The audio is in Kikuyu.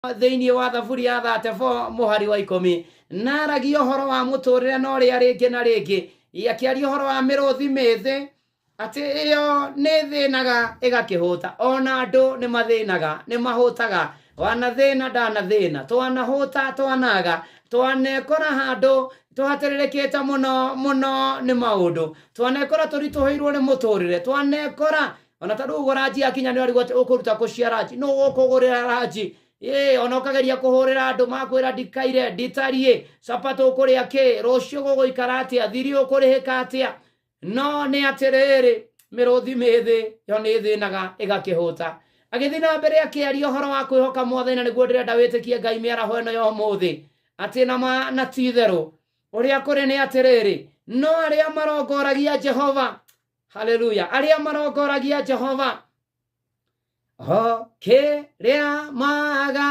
Thĩinĩ wa Thaburi ya 34 mũhari wa 10, na aragia ũhoro wa mũtũrĩre na ũrĩa rĩngĩ na rĩngĩ akĩaria ũhoro wa mĩrũthi mĩthĩ, atĩ ĩyo nĩ thĩnaga ĩgakĩhũta. Ona andũ nĩ mathĩnaga, nĩ mahũtaga. Wanathĩna, ndanathĩna, twanahũta, twanaga, twanekora handũ tũhatĩrĩrĩkĩte mũno mũno nĩ maũndũ, twanekora tũritũhĩirwo nĩ mũtũrĩre, twanekora ona ta rĩu ũguo ranji yakinya nĩ ũrarigwo atĩ ũkũruta kũ cia ranji, nũ ũkũgũrĩra ranji? Ĩĩ, ona ũkageria kũhũrĩra andũ, makwĩra ndikaire, nditariĩ, capat ũkũrĩa kĩ, rũciũ gũgũikara atĩa, thiri ũkũrĩhĩka atĩa? No nĩ atĩrĩrĩ, mĩrũthi mĩthĩ yo nĩ ĩthĩnaga ĩgakĩhũta. Agĩthiĩ na mbere akĩaria ũhoro wa kwĩhoka Mwathani, na nĩguo ndĩrenda wĩtĩkie Ngai mĩaraho ĩno ya ũmũthĩ, atĩ na ma na ti itherũ ũrĩa kũrĩ nĩ atĩrĩrĩ, no arĩa marongoragia Jehova, haleluya, arĩa marongoragia Jehova, o kĩrĩa maga.